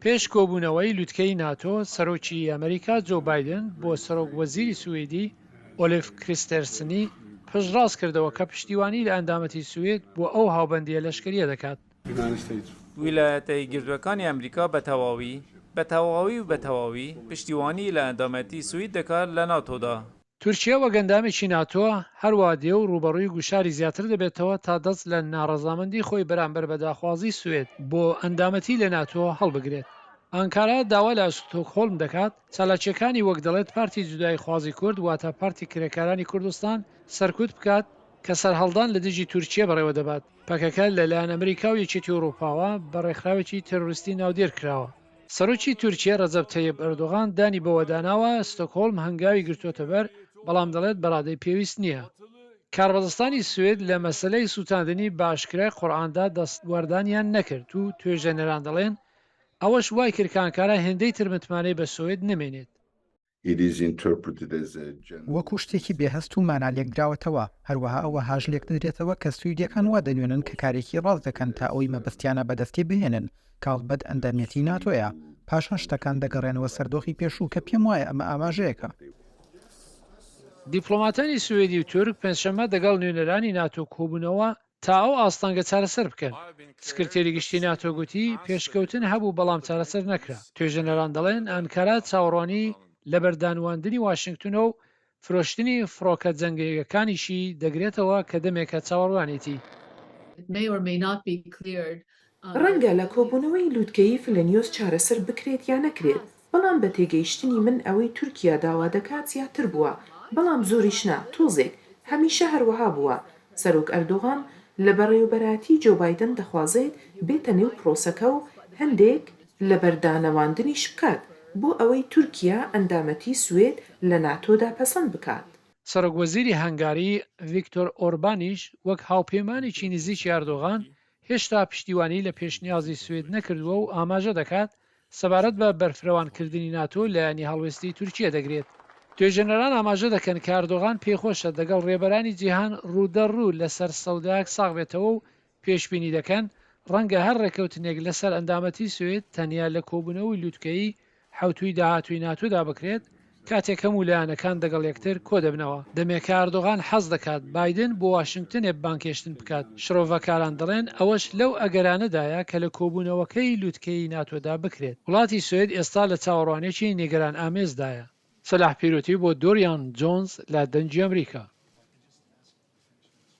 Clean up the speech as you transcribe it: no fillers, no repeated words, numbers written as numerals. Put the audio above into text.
پێش کۆبوونەوەی لوتکەی ناتۆ، سەرۆکی ئەمریکا جۆو بایدن بۆ سەرۆک وەزیری سویدی ئۆلف کریستێرسنی پشتڕاست کردەوە کە پشتیوانی لە ئەندامەتی سوید بۆ ئەو هاوبەندییە لەشکرییە دەکات. ویلایەتە یەکگرتووەکانی ئەمریکا بە تەواوی، بە تەواوی و بە تەواوی پشتیوانی لە ئەندامەتی سوید دەکات لە ناتۆدا. تورکیە وەک ئەندامێکی ناتۆ هەروا دێ و ڕووبەڕووی گوشاری زیاتر دەبێتەوە تا دەست لە ناڕەزامەندی خۆی بەرامبەر بە داخوازی سوێد بۆ ئەندامەتی لە ناتۆ هەڵبگرێت. ئانکارا داوا لە ستۆکهۆڵم دەکات چالاکییەکانی وەک دەڵێت پارتی جوداییخوازی کورد واتە پارتی کرێکارانی کوردستان سەرکوت بکات کە سەرهەڵدان لە دژی تورکیە بەڕێوە دەبات. پەکەکە لە لایەن ئەمریکا و یەکێتی ئوڕووپاوە بە ڕێکخراوێکی تێرۆریستی ناودێر کراوە. سەرۆکی تورکیە رەجەب تەیب ئەردۆغان دانی بەوەداناوە ستۆکهۆڵم هەنگاوی گرتووەتەبەر، بەڵام دەڵێت بەڕادەی پێویست نییە. کاربەدەستانی سوێد لە مەسەلەی سووتاندنی بە ئاشکرای قورئاندا دەستوەردانیان نەکرد و توێژەنەران دەڵێن ئەوەش وایکرد کە ئانکارا هێندەی تر متمانەی بە سوێد نەمێنێت. وەکو شتێکی بێ هەست و مانا لێکدراوەتەوە، هەروەها وەهاش لێکدەدرێتەوە کە سویدیەکان وا دەنوێنن کە کارێکی ڕاست دەکەن تا ئەوەی مەبەستیانە بەدەستی بهێنن کە هەڵبەت ئەندامیەتی ناتۆیە، پاشان شتەکان دەگەڕێنەوە سەر دۆخی پێشوو کە پێم وایە ئەمە ئاماژەیەکە. دیپلۆماتانی سویدی و تورک پێنجشەممە دەگەڵ نوێنەرانی ناتۆ کۆبوونەوە تا ئەو ئاستەنگە چارەسەر بکەن. سکرتێری گشتی ناتۆ گوتی، پێشکەوتن هەبوو بەڵام چارەسەر نەکرا. توێژەنەران دەڵێن ئانکارا چاوەڕوانی لەبەردانواندنی واشنگتنە و فرۆشتنی فڕۆکە جەنگەیەکانیشی دەگرێتەوە کە دەمێکە چاوەڕوانێتی. ڕەنگە لە کۆبوونەوەی لووتکەیی فلنیۆس چارەسەر بکرێت یا نەکرێت، بەڵام بە تێگەیشتنی من ئەوەی تورکیا داوا دەکات زیاتر بووە، بەڵام زۆریش نا، تۆزێک، هەمیشە هەروەها بووە، سەرۆک ئەردۆغان لە بەڕێوەبەرایەتی جۆ بایدن دەخوازێت بێتە نێو پرۆسەکە و هەندێک لەبەردانەواندنیش بکات بۆ ئەوەی تورکیا ئەندامەتی سوێد لە ناتۆدا پەسەند بکات. سەرۆک وەزیری هەنگاری ڤیکتۆر ئۆربانیش وەک هاوپەیمانێکی نزیکی ئەردۆغان هێشتا پشتیوانی لە پێشنیازی سوێد نەکردووە و ئاماژە دەکات سەبارەت بە بەرفرەوانکردنی ناتۆ لایەنی هەڵوێستی تورکیە دەگرێت. توێژەنەران ئاماژە دەکەن کە ئەردۆغان پێیخۆشە دەگەڵ ڕێبەرانی جیهان ڕوودەڕوو لەسەر سەودایەک ساغ بێتەوە و پێشبینی دەکەن ڕەنگە هەر ڕێکەوتنێک لەسەر ئەندامەتی سوێد تەنیا لە کۆبوونەوەی لوتکەیی حەوتووی داهاتووی ناتۆدا بکرێت، کاتێک هەموو لایەنەکان دەگەڵ یەکتر کۆدەبنەوە. دەمێکە ئەردۆغان حەز دەکات بایدن بۆ واشنگتنێ بانگهێشتن بکات، شرۆڤەکاران دەڵێن ئەوەش لەو ئەگەرانەدایە کە لە کۆبوونەوەکەی لوتکەی ناتۆدا بکرێت. وڵاتی سوێد ئێستا لە چاوەڕوانیەکی نیگەرانئامێزدایە. سەلاح پیرۆتی بۆ دۆریان جۆنز لە دەنگی ئەمریکا.